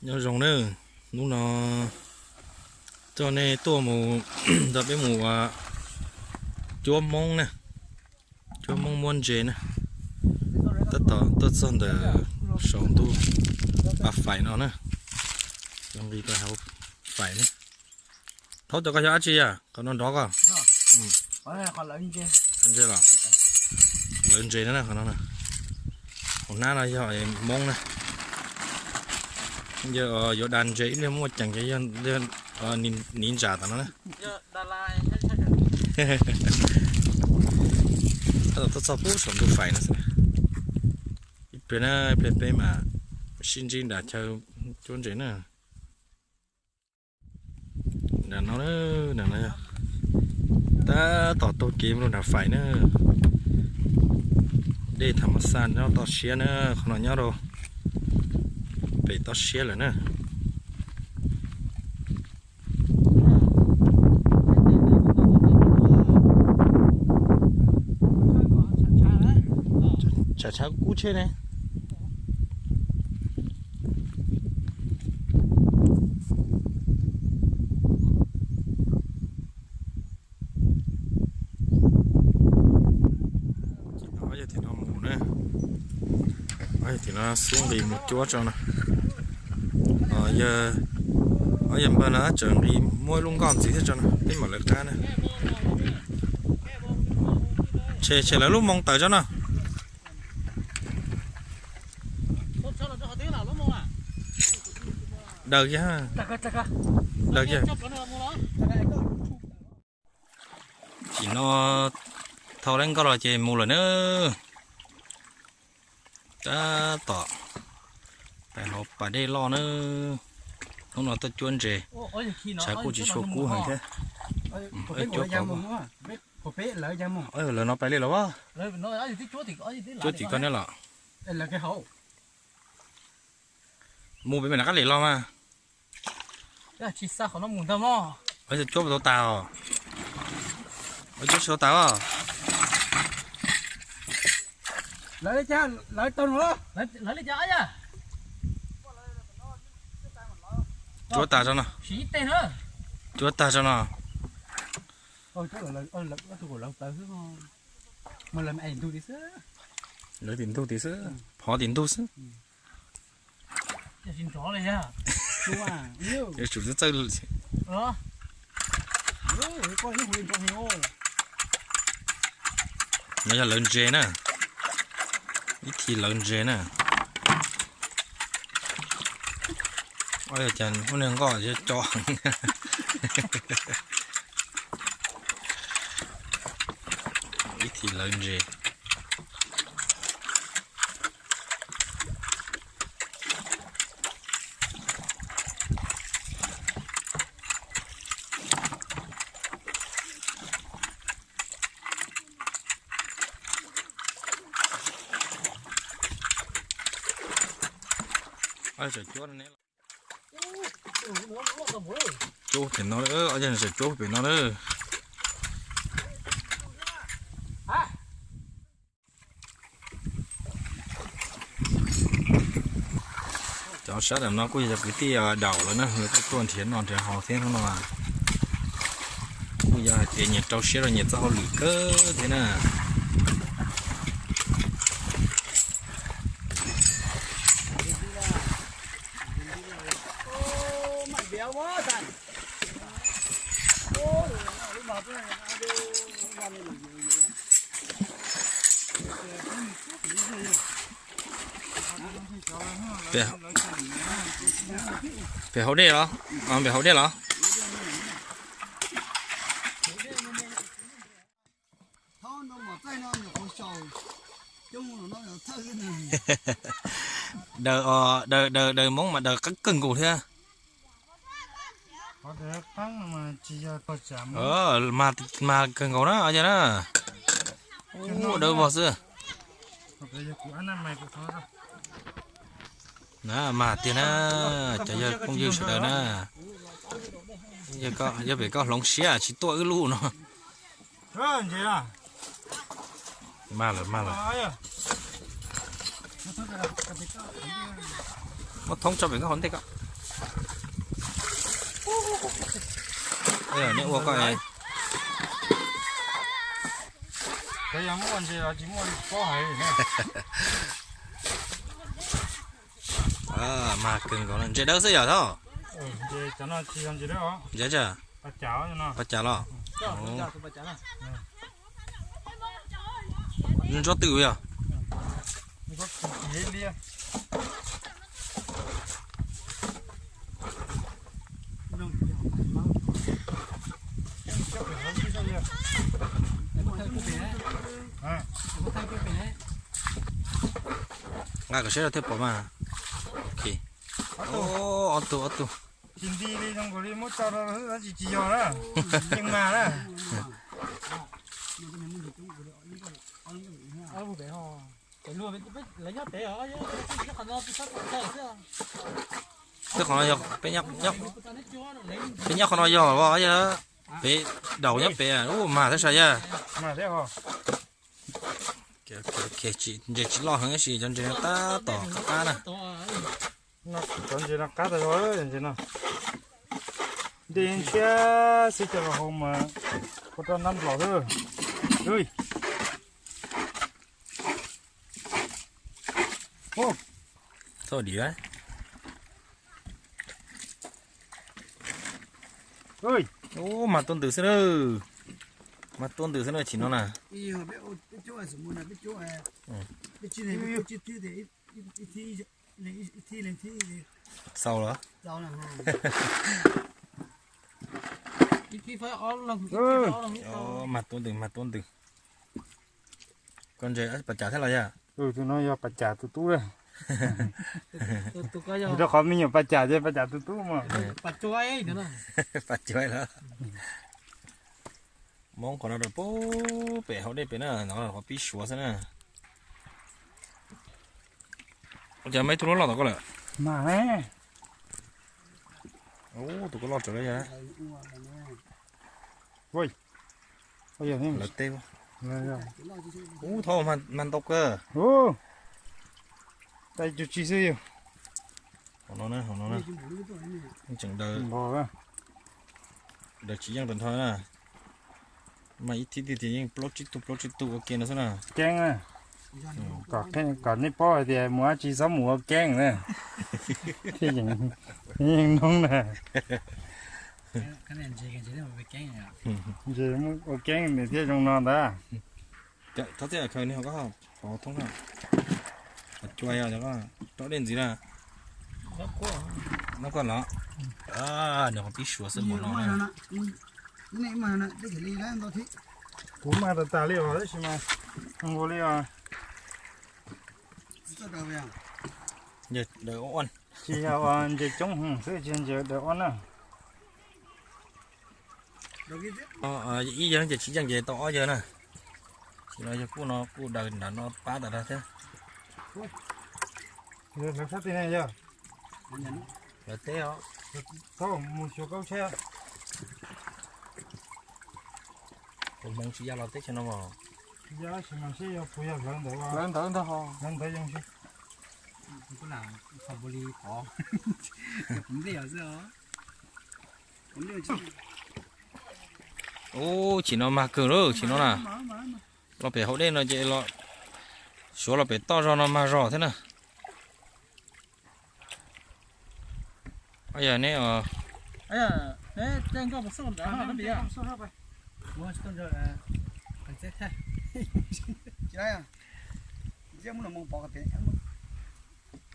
Nyob zoo na, hnub no coj nej tuaj mus, coj peb mus ua cuab Hmoob na, cuab Hmoob muab ntses na. Tab tom tuaj txog ntawm saum ntuj pas faim no na, nqis pas hauv faim na. Thaub, cov koj xyov dab tsi yam qhov no nrov koj? Ntses los? Lawv ntses na, qhov no na. Hauv hnab no yog Hmoob na. Yog yuav da ntses ib pliag muaj ceem ces yog niv ntsam tom no na. Tab tom tuaj txog pub saum ntuj faim no xwb. Ib pliag na, ib pliag peb mam sib ntsib nram chaw cuab ntses na. Nram no, nram no yog tab tom taug kev mus rau nram faim na. Dej tham mas xaj nyob toj siab na, qhov no nyob rau pem toj siab lawm na. Tshav tshav kub tsheb ne. Ces no yog tim no mus na, yog tim no xub nqis mus cuab tso no. Yog, yog npawg no tseem nqis muaj ib lub nkoj ntxiv thiab tso no, peb mam lawv qab na. Tshem, tshem lawv lub moo tawm tso no. Daws kiag, daws kiag. Tim no thau lawv nkoj los ces mus lawm na. Tab tom pais hauv pas dej loj na. Hnub no tuaj cuab ntses, tshav kuj tsis tshua kub heev thiab. Lawv no pais li los as? Cuab tim koj neb los? Mus pem mam rov qab lem los mas. Cuab puas tau tas os? Cuab tsis tau tas os. Cuab tag tso no. Cuab tag tso no. Lawv tim ntug tid xwb, phov tim ntug xwb. Yuav tsum txawj txawj. No yog lawv ntses na, ib thim lawv ntses na. Ua cas muaj niag nkoj co, ib thim lawv ntses. Cuab pem no, cuab pem no na. Cov sab ntawm no kuj yog cov kwv tij daum lawm na, lawv kuj tuaj nrhiav noj nrhiav haus thiab hnub no. Kuj yog hais tias nyias rau siab rau nyias txoj hauj lwm kawg thiab na. Pem hauv dej los? Pem hauv dej los? Daws, daws, daws Hmoob mas daws qab kawg nkaus thiab. Mag kawg nkaus na, o cas na. Ub, dawb vog xwb. Na, mag tiag na, cov yawg phooj ywg sawv daws na. Yog pem koj hloov siab tsis tuaj wb lub no. Mag lawm, mag lawm. Muab thoob tso pem koj hauv ntej koj. Neb ua koj es. Cov yog muaj ntses los tsis muaj li paub hais na. Mag kawg nkaus, ntses dawb xwb yog thab. Ntses cov no tsis yog ntses dawb os. Ntses cas? Pas cas los? Ntsob twm yog. Nqa kom saib thiaj pom mas. Ok. Ob tug, ob tug. Tsis nti li, zoo nkaus li muab tso rau tsis, tsis yog na. Yeej mag na. Twb qhov no yog, peb nyob qhov no yog os, peb daus nyob pem ub mas thiab sas yaj. Ntses tsis loj heev tab sis cov ntses no tab tom qab qab na. Cov ntses no qab tas zog, ntses no. Ntej ntshiab xwb cov los hau mas ua rau nab nplaum xwb. Txhob dim. Ub, mag tuaj ntws xwb na. Mag tuaj ntws xwb na chim no na. Xaus los? Mag tuaj ntws, mag tuaj ntws. Koj ntses pas cas thiab los yog? Tus no yog pas cas tus tub. Rau qhov me nyuam pas cas ces pas cas tus tub mas. Pas cuav los. Hmoob qhov no rau pem hauv dej pem na, no qhov pib suav xwb na. Ua cas muaj ib tug loj loj tom koj lawm? Tus koj loj tsawv li. Lawv teb. Ub, thov mag ntau kawg. Tais cug tsis xwb yog. Hauv no na, hauv no na. Tseem daws, daws tsis yeej tag nrho na. Mas ib thib twg ces yeej plaub tsib tug plaub tsib tug ua ke no xwb na. Keeb na. Kom nej paub hais tias mus dab tsi txhob mus ua keeb na. Thiaj yeej noob na. Ntses ua keeb nws thiaj zoo no ntag. Thov txij khaws ni ho koj pov thoob na. Cua yog rau dej ntxiv na. Noj koj los. Nws ho pib suav xwb mov no. Kuv mag tas tas li os tab sis mas zoo nkaus li os. Daws ua tsis yog ntses coob heev xwb, tsis yog ntses daws ua na. Ib yawg ces tsis yeej ces tau ob yawg na. Tsis no yog kuj no kuj daws nram no pab tas dag thiab. Lawv sab teg ne yog. Lawv teb os. Txhob mus xyuas kaub tsheb. Kuv hmoov tsis ya los teb chaws no mas. Ya tab sis mas seb yog puas yog lawv ntawd, lawv ntawd ntag, lawv ntawd yeej. Ub, chim no mag kawg lawm, chim no na. Los pem hauv dej no ces los, suav los pem toj zog no mag zog thiab na. Yog ne,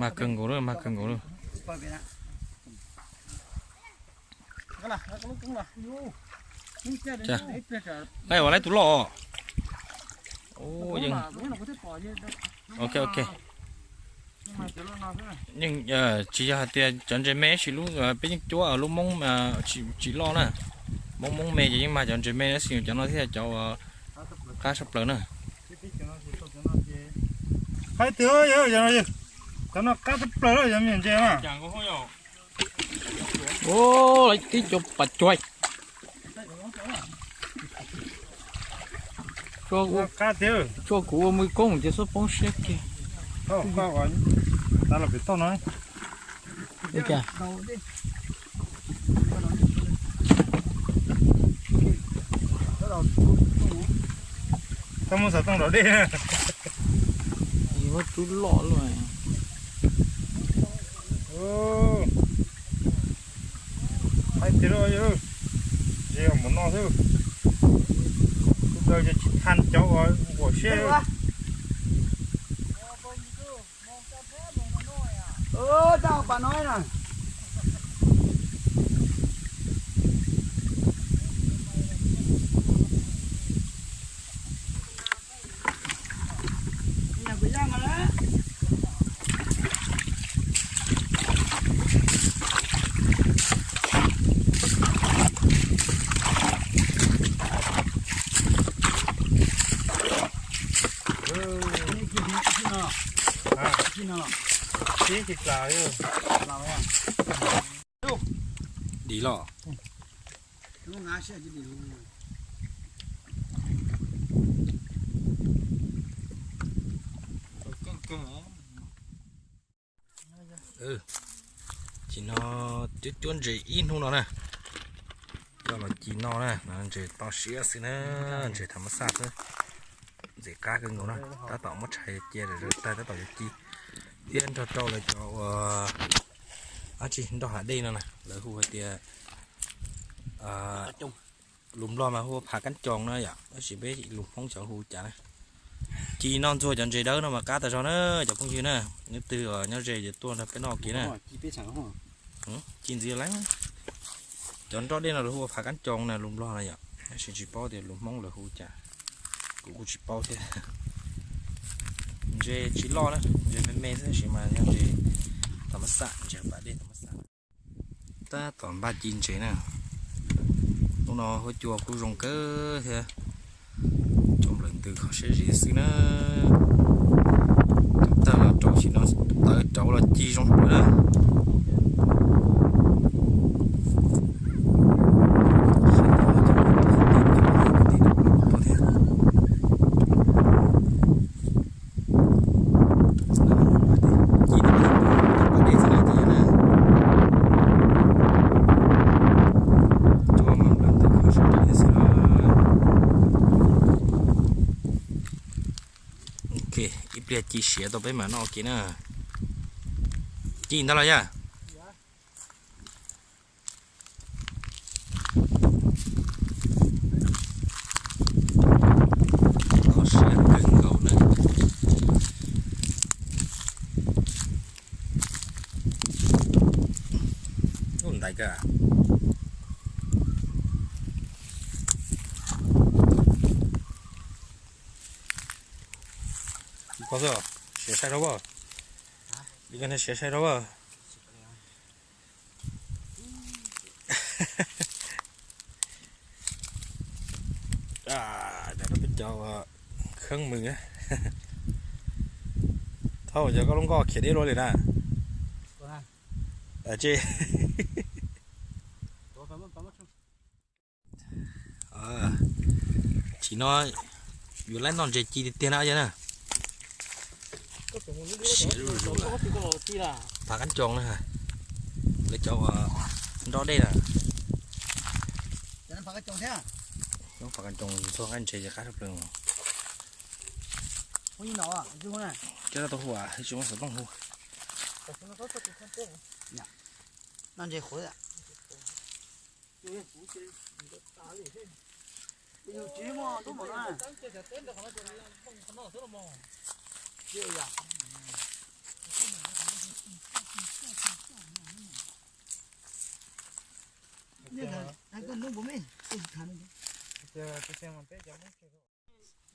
mag kawg nkaus lawm, mag kawg nkaus lawm. Ua laib tus loj. Ok, ok. Yeej tsis yog hais tias cov ntses me sis lub, peb yeej cuab lub moob tsis loj na. Moob, moob me ces yeej mag cov ntses me xwb, cov no thiaj cov qab tshaj plaws na. Qab tiag, cov no qab tshaj plaws, cov me nyuam ntses na. Ua, tib co pas cuag. Qab tiag. Tso kuv ua mus koob ces xub poob siab kiag. Ua cas? Tau mus xov tooj nrov dej. Ib lub loj luaj. Haib tiag lauj, ntses mus no xwb. Kuv daws ces tsis than cov uas nquam siab. Tau pas no na. Dim los. Ci no twb cuab ntses ib hnub no na. Coj los ci no na, ntses to siab xwb na, ntses tham mab xaj xwb. Ntxim qab kawg nkaus na, tab tom muab tshais cia zom zaws tag tab tom yuav ci. Thiab nrog rau lawv cov uas dab tsi nrog hav dej no na, lawv hu hais tias, lus Nplog mas hu phav kab coos na yom, tab sis peb lus Hmoob xyov hu cas na. Ci no ntxuag cov ntses dawb no mas qab tas zog na cov phooj ywg na. Leej twg uas nyob ze ces tuaj nrog peb noj ua ke na. Ci ntxiv leeb. Cov nroj dej no lawv hu ua phav kab coos na lus Nplog na yom, tab sis tsis paub tias lus Hmoob lawv hu cas, kuv kuj tsis paub thiab. Ntses tsis loj na, ntses me me xwb tab sis mas yog ntses tham mab xaj, ntses pas dej tham mab xaj. Tab tom npaj ci ntses na. Hnub no huab cua kuj zoo kawg thiab. Cov nplawm ntws kho siab zim xwb na. Tawg los rau, sim no tawv rauv los ci zoo kawg na. Ok, ib pliag ci siav tau peb mam noj ua ke na. Ci ntag los yog. Kho siab kawg nkaus na. Ub, ntaiv kawg. Koj xwb, siav sai rau koj. Li koj siav sai rau koj. Cov no peb cov kheeb mws. Thaum yog koj lub nkoj khiav deb luaj li na. Tsis. Tsis no yuav laib noj ntses ci tiag tiag na yog na. Siav zuj zus lawm. Phav kab coos na, lawv cov uas nroj dej na. Cov phav kab coos ntxuag nqaij ntses ces qab tshaj plaws. Cov no tau hu, tsis muaj xov tooj hu. Noj ntses qhuav.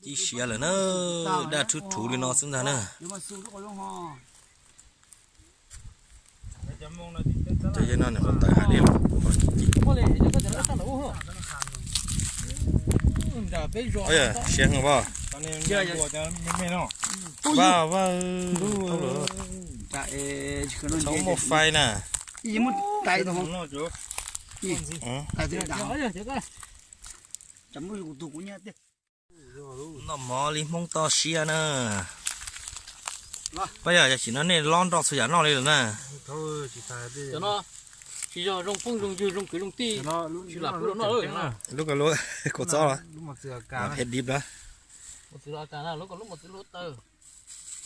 Ci siav lawm na, daj rhuv rhuv li no xwb ntag na. Cov yawg no nws qhov tawv hav dej los. Siav heev as. Vaj vaj, txhob muaj fais na. Noj mov li Hmoob toj siab na. Pab yog yog tsis no nej lob nroj txhua yam noj li lawm na. Tsis yog zoo phooj zoo ywg zoo kwv zoo tij, tsis lam pub los noj. Lub ko lub kua txob los phem dib lawm.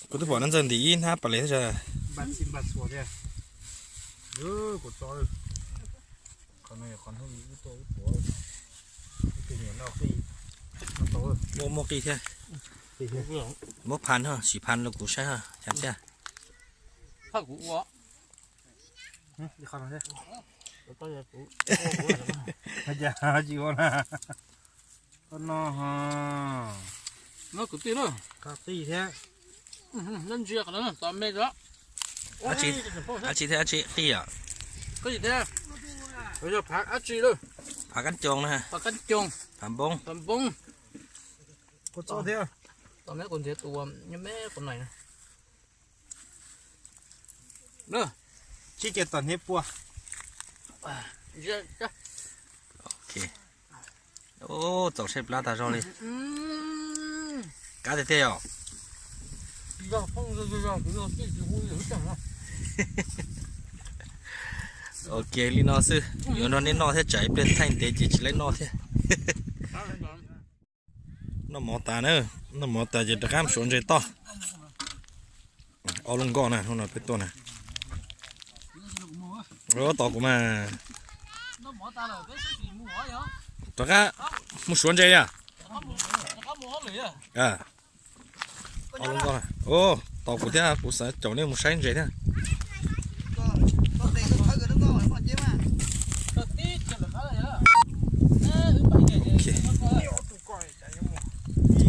Kuv twb pom nab ntxawg ntim ib hnab pas les thiab. Muaj, muaj qij thiab. Muab phan ho, sim phan rau kuv saib ho, cas thiab. Tsis ua na. Koj no ho. Qij thiab. Ntsia tos me. Dab tsi thiab, dab tsi qij yom? Yog phav dab tsi lawm? Phav kab coos na. Phav kab coos. Phav npoob. Phav npoob. Tos me kuv nrhiav tus me kuv naim na. Sib ces tom hniav pua. Ok. Txaus saib plab tag zog li. Kab tiag tiag yom. Ok, li no xwb, yuav nrog nej noj thiab, tsam ib pliag thaij ntev ces tsis laib noj thiab. Noj mov tas na, noj mov tas ces rov qab mus suav ntses toj. Ob lub nkoj na, hnub no peb tuaj na. Tos kuv mas. Rov qab mus suav ntses yom. Ob lub nkoj na. Tos kuv thiab, kuv xav caum nej mus saib ntses thiab.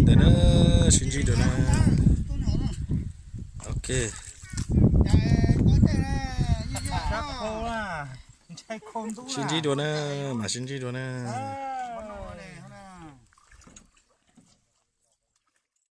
Ntawm na, sib ntsib dua na. Ok. Sib ntsib dua na, mam sib ntsib dua na.